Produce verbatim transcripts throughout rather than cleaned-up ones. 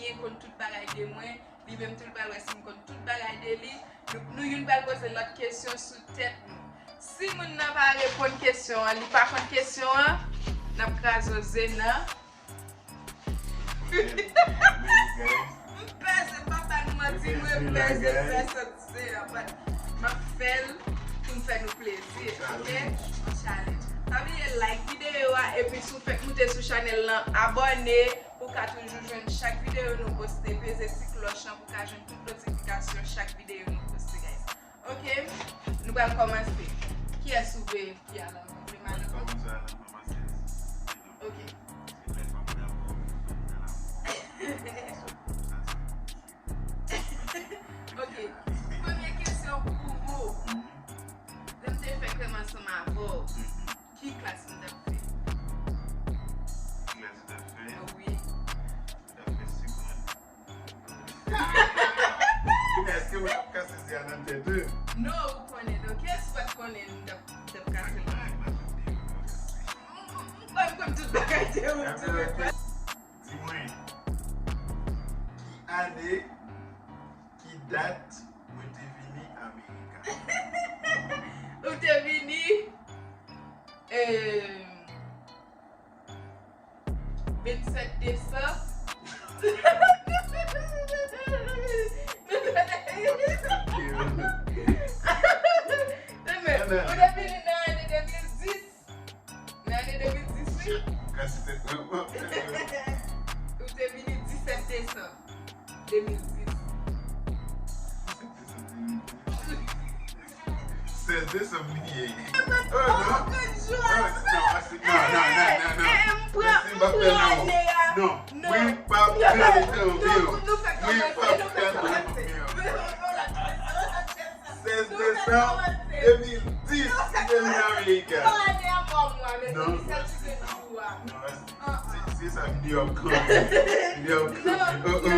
li konn tout bagay de mwen, li menm tou li pral wè si m konn tout bagay de li. Nou, nou youn pral poze lòt kesyon sou tèt nou. Si moun nan pa reponn kesyon an, li pa konn kesyon an, n ap kraze w ze nan. M pèse, m p ap ba nou manti, mwen pèse, pèse ze an, but m ap fè l pou m fè nou plezi, ok? Yon challenge. Pa bliye like videyo a, epi si w fèk moute sou chanèl lan, abòne pou w ka toujou jwenn chak videyo nou poste, peze ti klòch lan pou w ka jwenn tout notifikasyon chak videyo nou poste, guys. Ok, nou pral kòmanse. Kiyès ou vle ki al anvan? Ou vle m al anvan? Kòmanse al anvan, kòmanse. Ok. Se lè fanm dakò, fanm nan la. Ok. Premye kesyon pou ou. Lè m te fè krèm ansanm avè w, ki klas m t ap fè? Ki klas ou t ap fè? Wi. Ou t ap fè segonn. Kounye a, èske mwen ap kase ze a nan tèt ou? Non, ou konnen. Donk, kiyès pa t konnen m t ap, m t ap kase l? M kwè m konn tout bagay de ou tou. Di mwen, ki ane, ki dat mwen te vini Amerika? Ou te vini, eh, vennsèt desanm. Ou te vini nan ane de mil dis. Nan ane de mil dis, wi. Ou te vini disèt desanm de mil dis. Sèz desanm li ye. Oh, non. Oh, non, non, non, non, non. Mèsi, m p ap fè non. Non, mwen p ap fè non, non. Mwen p ap fè non, non. Sèz desanm de mil dis, m te vin Amerika. Non, mèsi, non. Non, mèsi. Se, se sa videyo ap kanpe. Videyo ap kanpe. Oh, oh.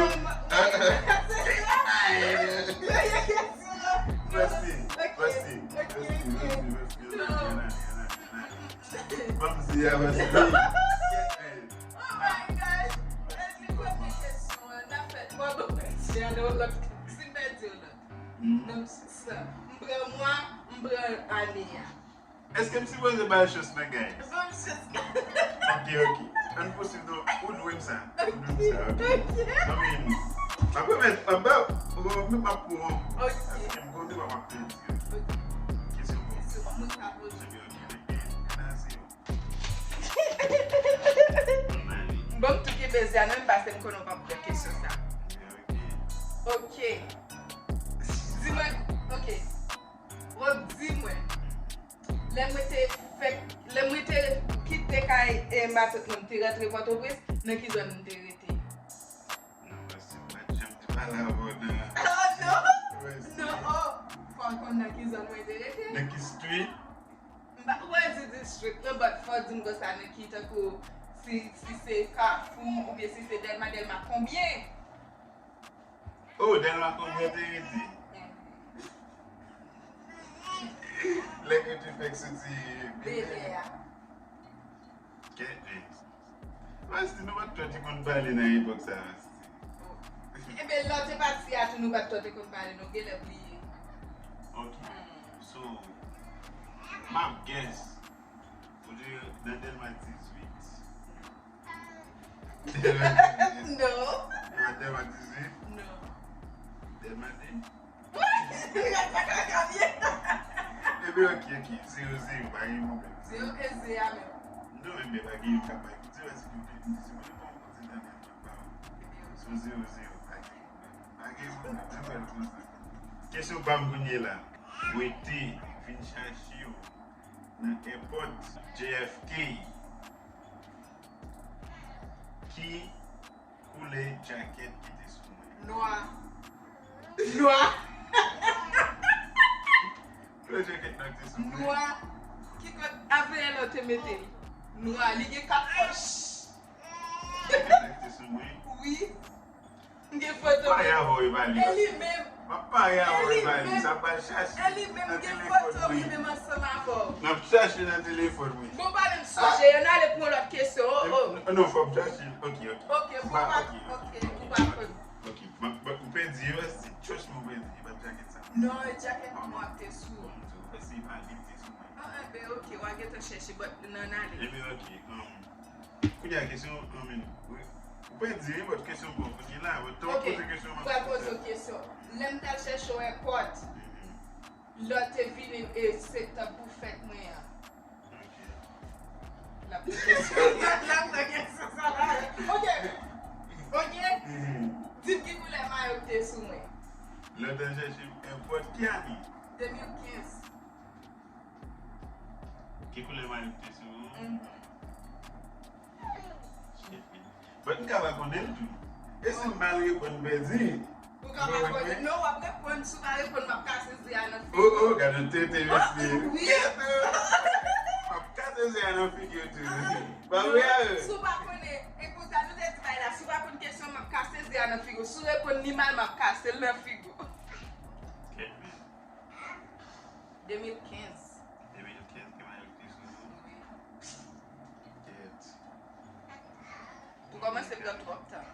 Mèsi, mèsi, mèsi, mèsi, mèsi. Ban m di a, mèsi. Oh my gosh. Li premye kesyon an, n ap fè twa bon pèdi, alò lòt, si m pèdi yon lòt. Nan m sou sa. M pran mwa, m pran ane a. Èske m sipoze ba l chans nan, guys? Ban m chans nan. Ok, ok. Ann pousuiv non. Ou dwe m sa. Ou dwe m sa, ok. Ok. Non, men, m ap remèt, m ap ba, m ap pran. Ok. Èske m konn m ap pèdi? Ok. Kesyon pou ou. Kesyon pou mwen ka poze. Ok, ok. Ann ase yo. Bon, m tou kenbe ze a nan men m paske m konnen w p ap pran kesyon sa. Ok. Di mwen, ok. Bon, di mwen. Lè mwen te fèk, lè mwen te kite kay, eh, matant mwen, m te rantre Pòtoprens, nan ki zòn m te rete? Non, paske m pa t janm te pale avè w nan. Oh, non! Non, oh! Fò w konn nan ki zòn mwen te rete. Nan ki street? M pa, ou pa di district, non, but fò w di m konsa nan ki, tankou, si, si se Kafou, oubyen si se Dèlma, Dèlma konbyen? Oh, Dèlma konbyen te rete? Lè ke te fèk soti Bèlè a. Kèt, men. Vasti, nou pa t twò te konn pale nan epòk sa, Vasti. Enben, lè w te pati a tou, nou pa t twò te konn pale, nou genlè bliye. Ok. So, m ap guess, ou te nan Dèlma dizuit. Dèlma dizuit. Non. Dèlma, Dèlma dizuit? Non. Dèlma de? Wi! Li ret pa ka kabye. Ebyen, ok, ok. Zewo zewo, pa gen pwoblèm. Zewo ke ze a menm. Non, ebyen, pa gen yon ka pa gen. Zewo, se pou te di, se pou te pran yon kontinant, pa. So, zewo zewo, pa gen pwoblèm. Pa gen pwoblèm, nou fè l konsa. Kesyon pa m kounye la. Mwen te vin chache w nan airport J F K. Ki koulè djakèt ki te sou mwen? Nwa. Nwa. Koulè djakèt nan ki te sou mwen? Nwa. Ki koulè avè lè w te mete l? Nwa. Li gen kat pòch. Koulè djakèt ki te sou mwen? Wi. M gen foto. Pare avè w, Evalie. E li menm. M ap pare avè w, Evalie. Sa pral chache nan telefòn mwen. E li menm gen foto, li menm ansanm avè w. N ap chache nan telefòn mwen. Bon, pa menm sonje, ann ale pou yon lòt kesyon. Oh, oh. Non, fò m chache. Ok, ok. Ok, bon, pa, ok, ok, ou pa konn. Non, e djakèt mwen ap te sou. Bon, m di w, èske pa li te sou mwen? Ah, enben, ok, w a gentan chèche, but nan ale. Enben, ok, um, kounye a kesyon, I mean, wi. Ou pa di, but kesyon pou kounye la, but te w ap poze kesyon, m ap poze w kesyon. Lè m t al chèche w èpòt, lè w te vini, e se tankou fèt mwen an. Ok. L ap pran kesyon. L ap pran kesyon sa la. Ok. Ok. Mhm. Di m ki koulè mayo k te sou mwen. Lè w t al chèche m èpòt ki ane? De mil kenz. Ki koulè mayo k te sou ou? Mhm. Shit, man. But m ka pa konnen l tou. E si m mal reponn, m pèdi? Ou ka pa konnen. Non, w ap reponn. Si w pa reponn, m ap kase ze a nan figi w. Oh, oh, gade yon tete, mesye. Wi. M ap kase ze a nan figi w tou. Pa vre, a? Si w pa konnen, e konsa nou te di bagay la, si w pa konn kesyon, m ap kase ze a nan figi w. Si w reponn li mal, m ap kase l nan figi w. Ok, man. De mil kenz. De mil kenz, ki mayo k te sou ou? Wi. Kèt. Ou kòmanse pran twòp tan.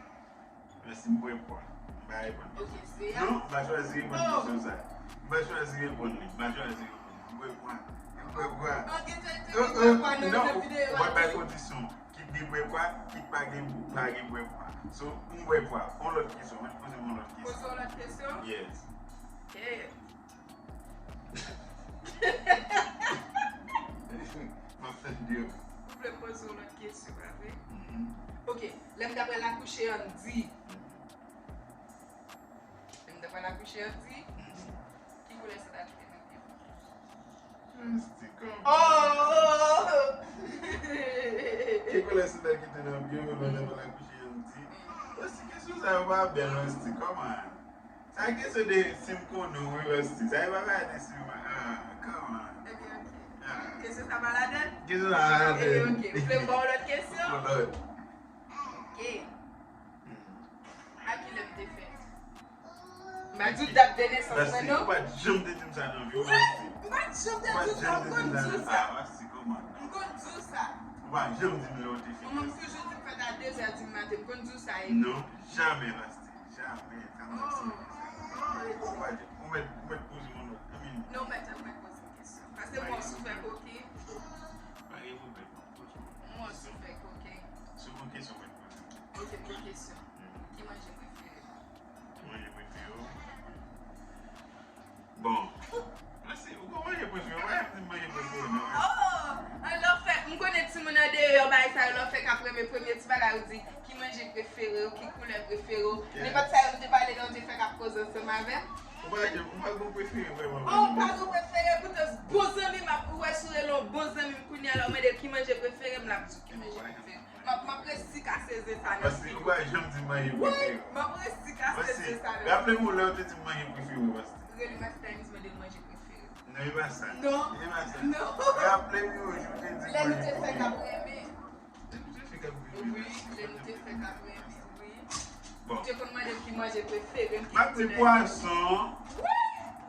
Mèsi, m bwè pwa. M pa reponn. Ok, se a. Non, m pa chwazi reponn kesyon sa. M pa chwazi reponn li. M pa chwazi reponn li. M bwè pwa. M bwè pwa. Ok, te, te, te bwè pwa nan videyo a. Ou pa bay kondisyon. Kit gen bwè pwa, kit pa gen, pa gen bwè pwa. So, m bwè pwa. On lòt kesyon, mwen poze m on lòt kesyon. Poze on lòt kesyon? Yes. Ok. M ap tande w. Ou vle m poze w lòt kesyon, pa vre? Mhm. Ok, lè m t apral akouche, Andy. Mhm. Lè m t apral akouche, Andy. Mhm. Ki koulè sandal ki te nan pye m? Rusty, kòman? Oh! Ki koulè sandal ki te nan pye w lè w t apral akouche, Andy? Mm. Rusty, kesyon sa yo pa bèl, Rusty, kòman? Sa kesyon de si m konnen w, wi, Rusty. Sa e pa bagay de si m, ah, come on. Ebyen, ok. Ah. Kesyon sa pa ladann? Kesyon sa pa ladann. Ebyen, ok. Ou vle m ba w lòt kesyon? Yon lòt. Ok. Hmm. A kilè m te fèt? M pa di w dat de nesans mwen, non. Rusty, ou pa t janm te di m sa nan vi w, Rusty. M pa t janm te di w sa, m konn di w sa. Ah, Rusty, come on. M konn di w sa. Ou pa janm di m lè w te fèt. Mwen, m toujou di m fèt a de zè di maten, m konn di w sa, epi. Non, jamè, Rusty. Jamè, sa m ap di. Ou pa di, ou mèt, ou mèt poze m yon lòt. I mean, non, ou mèt, ou mèt poze m kesyon. Paske m wè w sou fè koken. Pa gen pwoblèm, non, poze m. M wè w sou fè koken. Sou yon kesyon, ou mèt poze m. Ok, premye kesyon. Mhm. Ki manje prefere w? Ki manje prefere w? Bon. Mèsi. Ou gon manje prefere w? Pa janm di m manje prefere w, non. Oh! Lè w fèk, m konnen timoun andeyò, bagay sa yo, lè w fèk ap renmen premye ti bagay, ou di, ki manje prefere w, ki koulè prefere w. Nenpòt sa yo m te pale la, ou te fèk ap koze ansanm avè m. Ou pa janm, ou pa gon prefere vrèman, vrèman. Oh, m pa gon prefere, poutan bon zanmi m ap, ou wè si w rele yon bon zanmi m kounye a la, ou mande l ki manje prefere m, l ap di w ki manje prefere m. M ap, m ap resi kase ze sa nan figi w. Paske ou pa janm di m manje prefere w. Wi, m ap resi kase ze sa nan figi w. Raple m yon lè w te di m manje prefere w, Rusty. Rele Master Times, mande l manje prefere w. Non, e pa sa. Non. E pa sa. Non. Raple m yon jou w te di m manje prefere w. Lè nou te fèk ap renmen. Lè nou te fèk ap renmen. Wi, lè nou te fèk ap renmen, wi. Bon. Ou te konn mande m ki manje prefere m, ki koulè. M ap di pwason. Wi,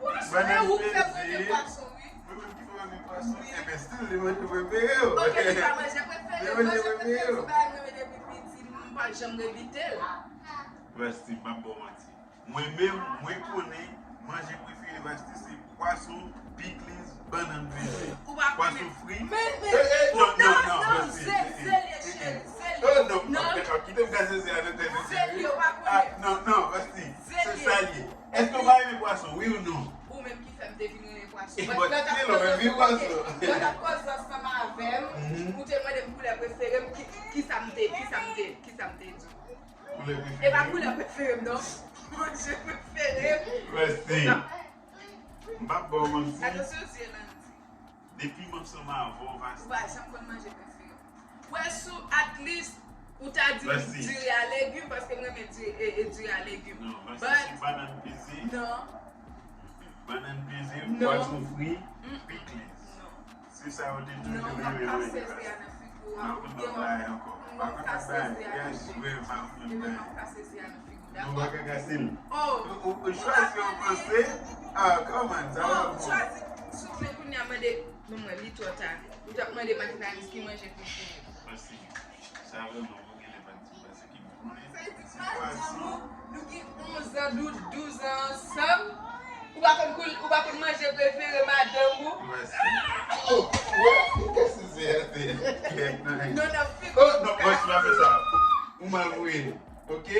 pwason. E ou k fè m renmen pwason, wi. Mwen menm ki fè w renmen pwason. Wi. Enben, still, li manje prefere w. Ok, li pa manje prefere m. Li manje prefere w. Manje prefere m, se bagay m renmen depi piti, m pa janm revite l. Rusty, m p ap ba w manti. Mwen menm, mwen konnen manje prefere Rusty se pwason, pikliz, bannann peze, pwason fri. Men, men, eh, eh, non, non, non, non, Rusty, ze, eh, ze l ye, eh, cheri, eh, ze l ye. Oh, non, non, kite m kase ze a nan tèt ou, cheri. Ze l ye, w pa konnen. Ah, non, non, Rusty, se sa l ye. Èske w pa renmen pwason, wi ou non? Ou menm ki fè m te vin renmen pwason. But lè w t ap koze ansanm avè m, ou te mande m koulè prefere m, ki, ki sa m te, ki sa m te, ki sa m te di w? Koulè prefere. E pa koulè prefere m, non. Manje prefere m. Rusty. M p ap ba w manti. Atansyon, zye Landy. Depi m ansanm avè w, Rusty. Ou pa janm konn manje prefere m. Wè, sou at least, ou ta di m diri a legim, paske m renmen diri, e, e diri a legim. Non, Rusty, sou bannann peze. Non. Bannann peze, pwason fri, pikliz. Non. Se sa yo te toujou renmen manje. Non, m ap kase ze a nan figi w. M ap konn lòt bagay ankò. M ap konn lòt bagay. Yes, wi, m ap konn lòt bagay. Non, m ap kase ze a nan figi w, dakò? Non, w pa ka kase l. Oh. Ou, ou, ou chwazi yon panse. Ah, come on, sa va bon. Chwazi. Si w vle kounye a mande, non, mwen, li twò ta. Ou t ap mande Matinalist ki manje prefere. Mèsi. Sa vrèman, mwen genlè pa t di m pase ki m konnen. Sa vle di, pase m, nou gen onz an, dou-, douz an ansanm. Ou pa konn koul-, ou pa konn manje prefere madanm ou? Mèsi. Oh, ou wè? Ou kase zye atè. Non, non, figi. Oh, non, mwen pa fè sa. Ou mal voye. Ok?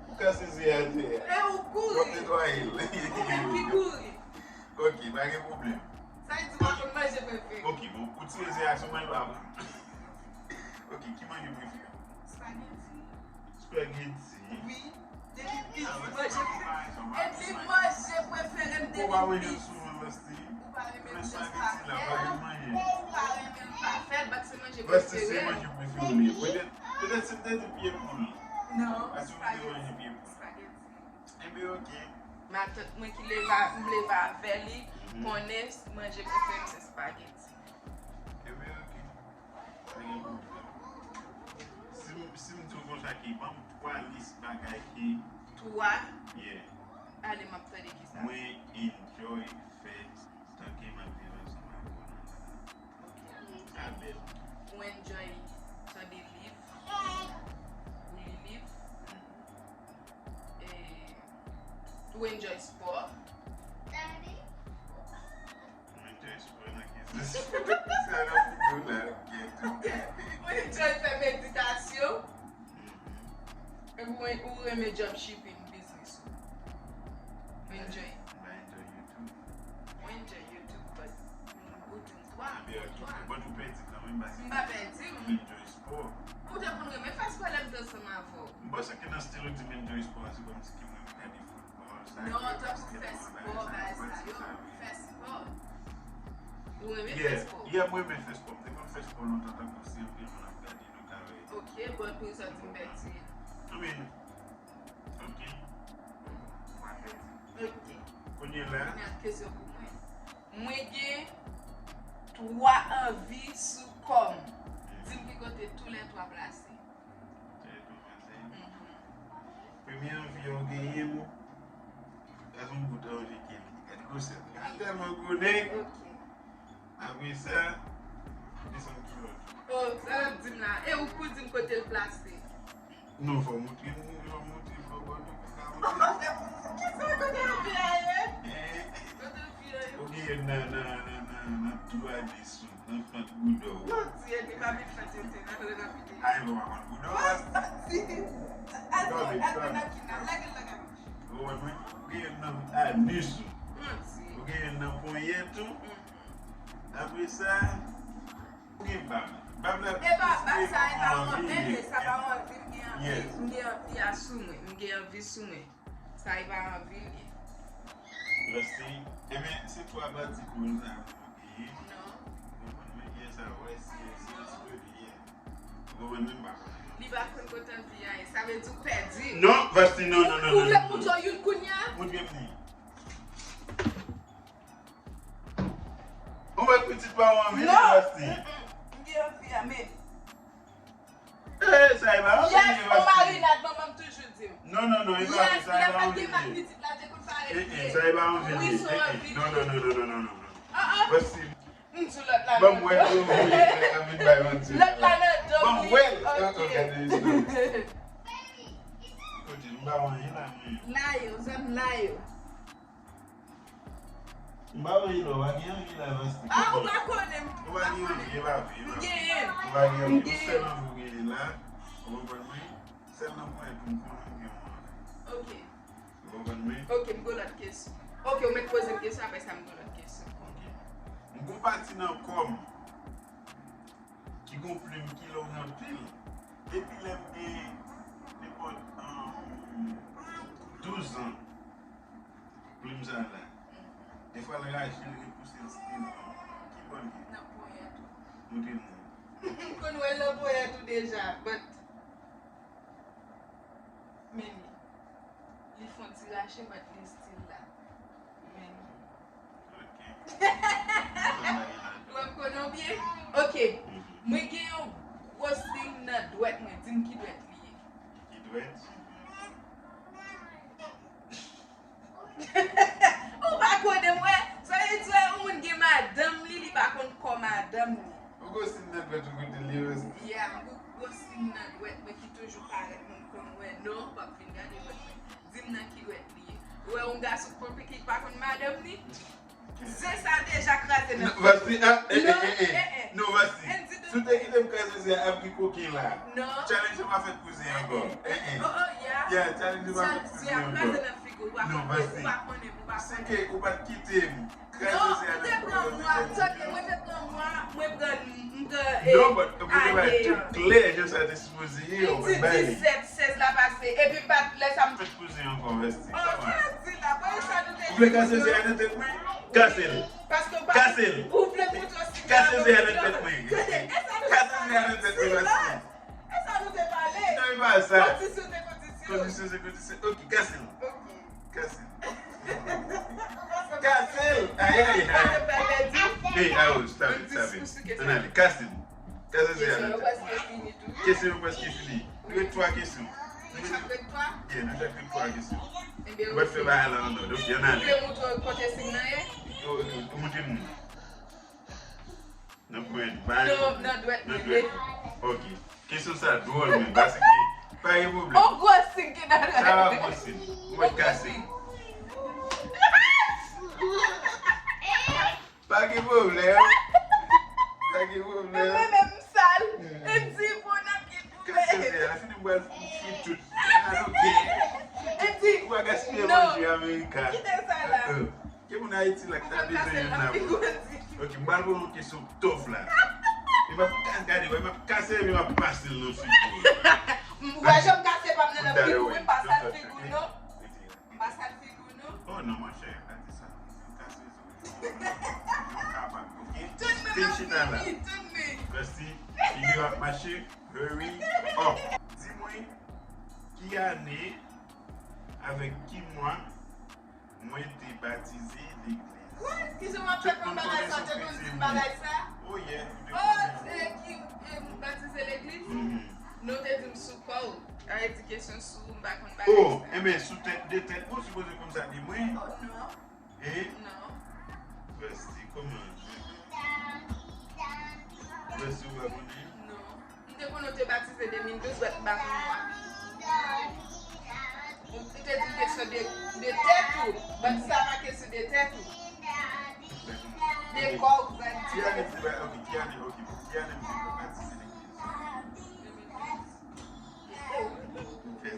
Ou kase zye atè. E ou kouri. W ap netwaye l. Ou menm ki kouri. Ok, pa gen pwoblèm. Sa vle di ou pa konn manje prefere. Ok, bon, ou tire zye a sou mwen, l pa bon. Ok, ki manje prefere? Spaghetti. Spaghetti. Wi. Depi piti manje. Epi manje prefere m depi piti. Ou pa renmen l souvan, Vasti? Ou pa renmen l just pa fè l? Ou pa renmen l pa fè l, but se manje prefere l. Vasti se manje prefere li. Petèt, petèt si m te di pye poul. Non, spaghetti. Paske ou te manje pye poul. Spaghetti. Enben, ok. Matant mwen ki leve a, m leve avè li, konnen manje prefere m se spaghetti. Enben, ok. Pa gen pwoblèm. Si m, si m di w konsa ke ban m twa lis bagay ke... Twa? Yeah. Ale, m ap tande kisa. Mwen enjoy fè tanke m ap viv ansanm avè w nan sa. Ok. Abèl. Ou enjoy tande liv? Ou li liv? E, ou enjoy spò? Mwen enjoy spò nan ki sans? Sa nan figi w la, ok, tou. Ou enjoy fè meditasyon? Mhm. Epi ou, ou renmen dropshipping business ou? Ou enjoy? M pa enjoy YouTube. Ou enjoy YouTube, but ou di m twa, twa. But ou pèdi kanmenm, paske m pa pèdi, m enjoy spò. Ou te konn renmen fè spò lè m te ansanm avè w. M panse ke nan stil ou di m enjoy spò a, se kòmsi ke mwen m gade foutbòl, sa. Non, tankou fè spò, bagay sa yo, fè spò. Ou renmen fè spò? Yeah, mwen renmen fè spò. M te konn fè spò lontan, tankou si anpil moun ap gade, nou ka wè. Ok, but pou sa w di m pèdi. I mean, ok. Ou pa pèdi. Ok. Kounye la. Kounye a, kesyon pou mwen. Mwen gen twa anvi sou kò m. Di m ki kote toulètwa plase. Toulètwa plase. Mhm. Premye anvi a ou genyen m, gad yon bout anvi ke li. Gad gwosè l. Li tèlman gwo nèg. Ok. Apre sa, desann kilòt. Oh, sa l ap di m la. E ou k pou di m kote l plase? Non, fò w montre m, fò w montre m bò kote w ka montre m. Kisa kote anvi a ye? Eh. Kote anvi a ye? Ou genyen nan, nan, nan, nan, nan tou a dis ou, nan fant bouda w. Manti, epi pa vin fè tenten nan lè n ap pite. A, e bon, pa konn bouda w. Manti. Al, al, al, al, al, lage l, lage l. Ou konprann mwen? Ou genyen nan anis ou. Manti. Ou genyen nan ponyèt ou. Mhm. Apre sa, ou gen bab. Bab la, e pa, bab sa, e pa yon anvi, sa pa yon anvi, m gen anvi, m gen anvi a sou mwen, m gen anvi sou mwen. Sa e pa anvi l ye. Reste, enben, se twa pati pou sa pou genyen. Non. Ou konprann mwen, gen sa, wè, si, si, si, si, li ye. Ou konprann mwen, m pa konnen. Li pa konn kote anvi a ye. Sa vle di ou pèdi. Non, Vasti, non, non, non, non. Ou vle m montre w youn kounye a? Montre m li. Ou wè pitit pa w anvi li, Vasti? Non. Mm-mm. M gen anvi a, men. Eh, sa e pa anvi li, Vasti. Yes, on marinad, manman m toujou di m. Non, non, non, e pa anvi, sa e pa anvi li. Yes, lè pa t gen mak pitit la, te konn parèt byen. Eh, eh, sa e pa anvi li. Wi, se yon anvi li. Non, non, non. Ah, ah. Vasti. M di lòt la nan do. Ban m wè l, ban m wè l, ap vin bay manti. Lòt la nan do m li. Ban m wè l. Ok. Kote m pa wè anyen la, mwen. La yo, zòn la yo. M pa wè anyen la, w pa gen anyen la, Vasti. Ah, ou pa konnen m. Ou pa gen anyen, e pa vre, e pa vre. M genyen. Ou pa gen anyen, ou sèl anvi ou genyen la. Ou konprann mwen? Sèl nan pwen tou, m konnen ou gen yon anvi. Ok. Ou konprann mwen? Ok, m gen lòt kesyon. Ok, ou mèt poze m kesyon, apre sa m gen lòt kesyon. Ok. M gon pati nan kò m ki gon plim ki long anpil. Depi lè m gen nenpòt, um, douz an, plim sa la. Defwa l raje, l repouse, l stil. Ki bò l ye? Nan ponyèt ou. Montre m non. M konn wè l nan ponyèt ou deja, but men li. Li fon ti rache, but li still la. Men li. Ok. Ou wè m konnen w byen? Ok. Mhm. Mwen gen yon gwo sling nan dwèt mwen. Di m ki dwèt li ye. Ki dwèt? Ou pa konnen, mwen. Sa vle di, yon moun gen madanm li, li pa konn kò madanm li. Ou gon sling nan dwèt ou kote l ye, Vasti? Yeah, m gon gwo sling nan dwèt mwen ki toujou parèt, moun konn wè non, w ap vin gade dwèt mwen. Di m nan ki dwèt li ye. Ou wè yon gason k konplike, ki pa konn madanm li? Zen sa deja kraze nan figi. Vasti, ah, eh, eh, eh, eh. Non, Vasti. Si w te kite m kraze zen an, ap gen koken la. Non. Challenge pa fèt pou zen ankò. Eh, eh. Oh, oh, yeah. Yeah, challenge pa fèt pou zen ankò. Zen ap kraze nan figi w, ou pa konnen, ou pa konnen, ou pa konnen. Si ke ou pa t kite m kraze zen an nan figi w, ou te pran mwa, tande, mwen te pran mwa, mwen pran, m pran, eh, non, but ou te bay tout klè, jan sa te sipoze ye, ou te bay li. Li di disèt, sèz la pase, epi m pa t, lè sa m fèt pou zen ankò, Vasti. Oh, sa di la, bon, e sa nou te di. Ou vle kase zen an nan tèt mwen? Kase l. Paske w pa, kase l. Ou vle montre w si. Kase zen an nan tèt mwen. Kase zen an nan tèt mwen, Vasti. E sa nou te pale. Non, e pa sa. Kondisyon se kondisyon. Kondisyon se kondisyon. Ok, kase l. Ok. Kase l. Kase l. Ay, ay, ay. Hey, awo, stop it, stop it. Ann ale, kase l. Kase zen an nan tèt mwen. Kesyon yo prèske fini. Nou gen twa kesyon. Nou chak gen twa? Yeah, nou chak gen twa kesyon. Nou pa t fè bagay la an lòd. Ok, ann ale. Ou vle montre w kote siy nan ye? Ou, ou, ou montre moun. Nan pwen, bay. Non, nan dwèt mwen. Nan dwèt. Ok. Kesyon sa dwòl, men, paske pa gen pwoblèm. On gwo siy ki nan dwèt. Sa pa gwo siy. Ou mèt kase. Pa gen pwoblèm. Pa gen pwoblèm. Men mwen menm m sal. E di bon n ap gen pwoblèm. Kase zen an, fini m pral fri tout. An nou gen. E di, ou pa gaspiye manje Amerika. Kite sa la. Ke moun Ayiti la ki ta bezwen youn la pou. Ok, m pral poze yon kesyon tough la. E m ap ka-, gade, wè, m ap kase epi m ap pase l nan figi w. M wè jan m kase pa m nan figi w, wi, pa sal figi w non. Pa sal figi w non. Oh non, monchè, pa di sa. M kase sou yo. Yo kapab, ok? Tann mwen, m ap vini, tann mwen. Vasti, figi w ap mache, hurry up. Di mwen, ki ane, avèk ki mwa, mwen te batize legliz. What? Kijan w ap fè konn bagay sa, w te konn di m bagay sa? Oh, yeah, ou te konn di. Oh, e ki, e, m batize legliz? Mhm. Non, w te di m sou kò w. Sa vle di kesyon sou, m pa konn bagay sa. Oh, enben, sou tèt, de tèt mwen, w sipoze konn sa de mwen. Oh, non. E? Non. Vasti, kòman? Vasti, ou pa konnen? Non. M te konnen w te batize de mil douz, but m pa konn mwa. Ou te di m kesyon de, de tèt ou, but sa pa kesyon de tèt ou. De kò ou, but. Ki ane, ok, ki ane, ok, ki ane m te batize legliz? De mil douz. De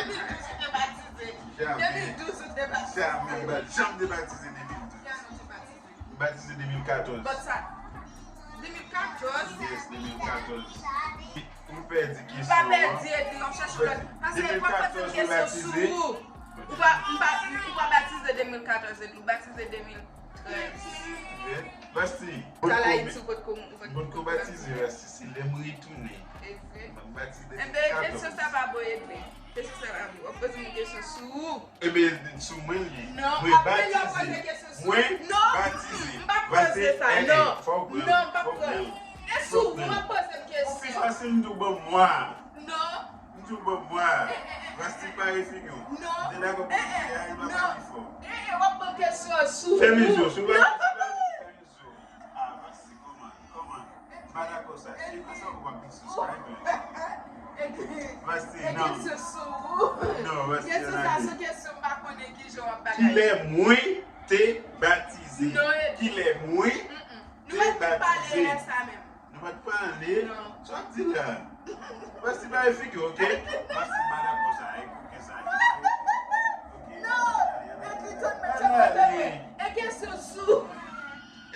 mil douz ou te batize. De mil douz ou te batize. Jamè, m pa janm te batize de mil douz. Ki ane w te batize? M batize de mil katòz. But sa, de mil katòz? Yes, de mil katòz. Ou pèdi kesyon an. M pa pèdi, epi w ap chèche lòt. Paske w ap poze m kesyon sou ou. Ou pa, m pa, ou pa batize de mil katòz, epi w batize de mil trèz. Vasti, m potko batize, Vasti, se lè m retounen. M ap batize de mil katòz. Enben, kesyon sa pa bon, Edley. Kesyon sa pa bon. W ap poze m yon kesyon sou ou. Enben, sou mwen li ye. Non, mwen batize. Mwen batize. M pa poze sa, non. Non, m pa pran. E sou ou, w ap poze m kesyon. Ou pi fasil, m di w ban m mwa. Non. M di w ban m mwa. Vasti, pare figi w. Non. M te dakò pou figi a, e m ap pale fò. E, e, w ap ban m kesyon sou ou. Fèmen je w, si w pa fèmen je w. Ah, Vasti, kòman, kòman? M pa dakò sa. E konsa ou ap vin subscribe. Vasti, non. Non, Vasti, kesyon sa, se kesyon m pa konnen kijan w ap bagay. Kilè mwen te batize? Kilè mwen te batize? Nou pa t pale lè sa menm. Nou pa t pale? Non. Sa w ap di la? Vasti, pare figi w, ok? Vasti, m pa dakò sa, e koken sa, e koken. Ok. Non, e ki tout mwen te kontan mwen. E kesyon sou.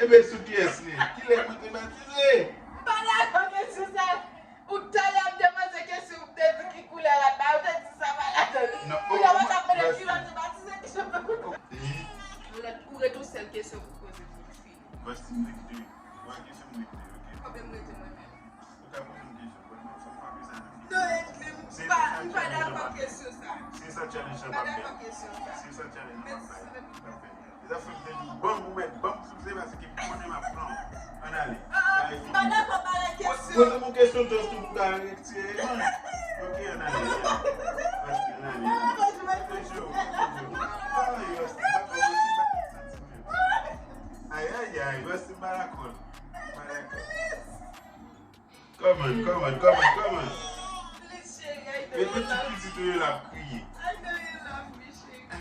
Enben, sou kiyès li? Kilè mwen te batize? M pa dakò kesyon sa. Ou talè ap te poze kesyon, ou te di ki koulè rad la, ou te di sa pa ladan. Non, ou pa t ap mande kilè w te batize, kesyon pou ou. Ou ret yon sèl kesyon pou poze pou fi. Vasti, m te kite. Twa kesyon m te kite, ok? Konbyen m rete mwen menm? Ou ka poze m kesyon, but non, fò m frape sa nan figi. Non, Edley, m pa, m pa dakò kesyon sa. Se sa challenge la p ap fèt. M pa dakò kesyon sa. Se sa challenge la p ap fèt. Li ta fè m te di w, ban m, ou mèt ban m tout, se paske m konnen m ap pran w. Ann ale. Ah, m pa dakò bagay kesyon. Poze m yon kesyon tough tou pou w ka retire l, man. Ok, ann ale, ann ale. Vasti, ann ale. Ann ale, Vasti, m pa dakò, Vasti, m pa dakò. Ay, ay, ay, Vasti, m pa dakò. M pa dakò. Come on, come on, come on, come on. Please, cheri, I know you love me. E tout pitit ou yo la ap kriye. I know you love me, cheri. I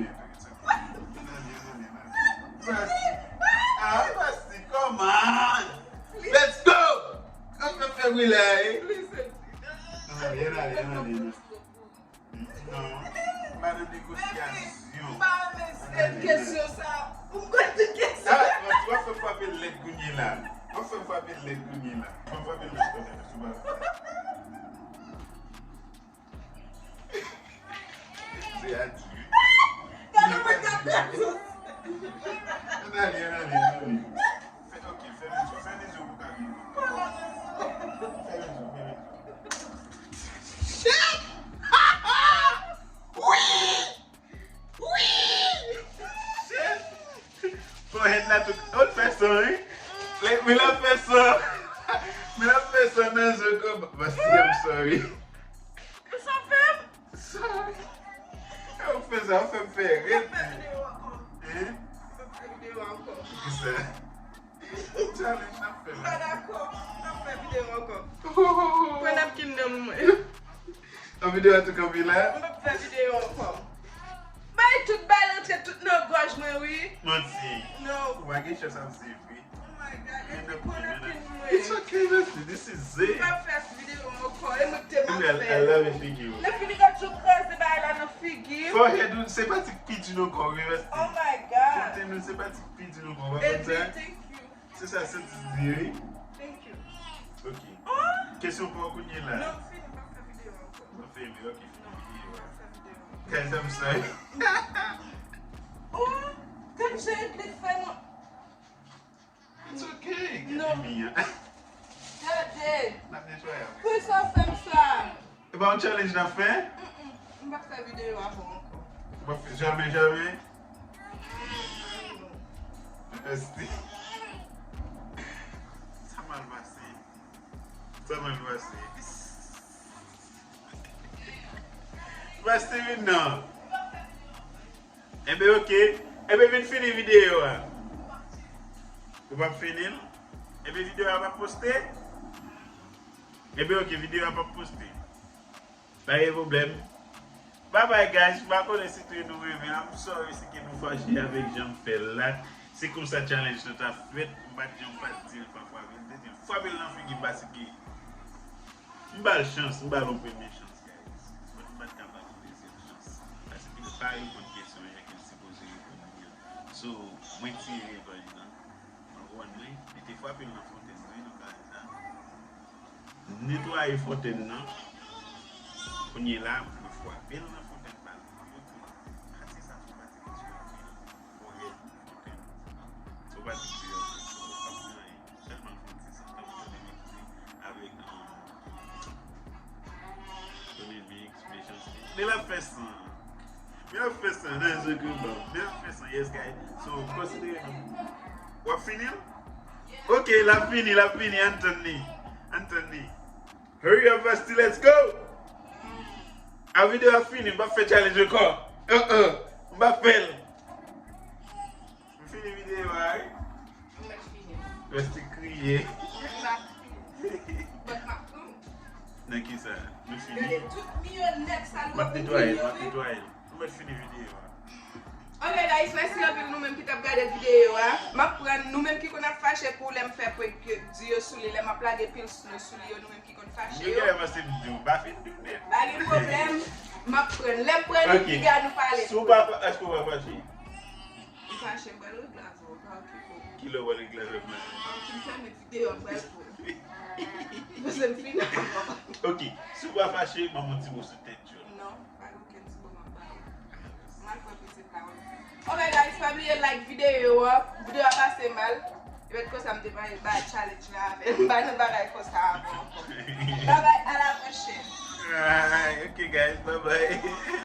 Ann ale, ann ale, ann ale. Basti. Ah, Basti, come on. Let's go. Kòman fè brilè, eh? Ann ale, ann ale, ann ale. Non, m pa nan negosyasyon. M pa renmen kesyon sa. Ou konn tout kesyon. Ah, w ap fè m frape lèd kounye la. W ap fè m frape lèd kounye la. W ap frape lèd kounye la. Se adi. Gade mwen k ap pèdi. Ann ale, ann ale, ann ale. Fè, ok, fèmen zye w, fèmen zye w pou ka vini. Fèmen zye w, fèmen zye w. Shit! Wi! Wi! Shit! Forehead la tou, oh, l fè san, wi. Men l ap fè san. Men l ap fè san nan zye kòb. Basti, I'm sorry. Ou sa fè m? Sorry. Ou fè sa, ou fè m fè rèd. Hein? Kisa? Challenge n ap fè la. M pa dakò. N ap fè videyo ankò. Pran napkin nan mwen. An videyo a tou kanpe la? M p ap fè videyo ankò. Bay tout bal rantre tout nan gòj mwen, wi. Manti. Non. Ou pa gen chans ap viv, wi. Oh my God, epi pran napkin mwen. It's okay, Basti. This is it. M p ap fè videyo ankò. E mwen k te mal fè. Lave figi w. Lè fini gòj ou kraze bagay la nan figi. Forehead ou, se pa ti k pi di non ankò, wi, Basti. Oh my God. Fountain ou, se pa ti k pi di non ankò, w pa konn sa? Baby, thank you. Se sa, se ti di, wi. Thank you. Ok. Oh! Kesyon pa w kounye la. Non, fini, m p ap fè videyo ankò. M ap fè videyo, ok, fini videyo a. Guys, I'm sorry. Oh! Gad jan Edley fè mwen. It's okay. Gade mi an. Gade. N ap netwaye apre. Poukisa w fè m sa? E pa yon challenge n ap fè? Mm-mm. M p ap fè videyo avè w ankò. Ou p ap fè jamè, jamè? Basti. Sa mal pase. Sa mal pase. Basti vin non. Enben, ok. Enben, vin fini videyo a. Ou p ap fini l? Enben, videyo a p ap poste? Enben, ok, videyo a p ap poste. Pa gen pwoblèm. Bye bye, guys. M pa konnen si tou nou renmen. I'm sorry si ke nou fache avèk jan m fè l la. Se konsa challenge lan t ap fèt. M pa t janm pa t di l pa frape l. M te di l frape l nan figi m paske m ba l chans. M ba l yon premye chans, guys. But m pa t ka ba l yon dezyèm chans. Paske l pa reponn kesyon jan ke l sipoze reponn li an. So, mwen tire revanj lan. Mwen konprann mwen, li te frape l nan fontèn, wi, nou ka di sa. M netwaye fontèn nan. Kounye la, mwen frape l nan fontèn pa l. Mwen di, pati sa se yon pati ki sou anpil. Forehead, fontèn. Se yon pati ki sou anpil, so, pa pou anyen. Sèlman l fè yon ti san, tankou tande mizik avèk, um, Tony Mix, Mechanste. Men l ap fè san. Men l ap fè san nan zye krim ban. Men l ap fè san, yes, guys. So, konsidere nou. W ap fini l? Ok, l ap fini, l ap fini. Ann tann li. Ann tann li. Hurry up, Basti, let's go! A videyo a fini, m p ap fè challenge ankò. Uh-uh. M p ap fè l. M fini videyo a, wi. M mèt fini. Reste kriye. M pa fini. But m ap pran. Nan kisa? Nou fini? Gade tout miyonèt sa l. M ap netwaye l, m ap netwaye l. Nou mèt fini videyo a. Ok, guys, mèsi anpil nou menm ki t ap gade videyo a. M ap pran nou menm ki konn ap fache pou lè m fè prank di yo sou li, lè m ap lage pil snow sou li yo, nou menm ki konn fache yo. Yo genlè panse m di w pa fin di w nèt. Pa gen pwoblèm, m ap pran. Lè m pran li, piga nou pale. Si w pa fa-, èske w pa fache? M fache, m pral regle avè w, pa okipe w. Kilè w pral regle avè m la? An fin fèmen videyo a, m pral pran. Paske m fini. Ok, si w pa fache, ban m yon ti mo sou tèt yo. Non, pa gen okenn ti mo m ap ba w. M al pran pitit la, wi. Ok, guys, pa bliye like videyo a. Videyo a pase mal. E mèt konsa m te bay, bay challenge la avè l. M pa nan bagay konsa ankò. Bye bye, à la prochaine. Alright, ok, guys, bye bye.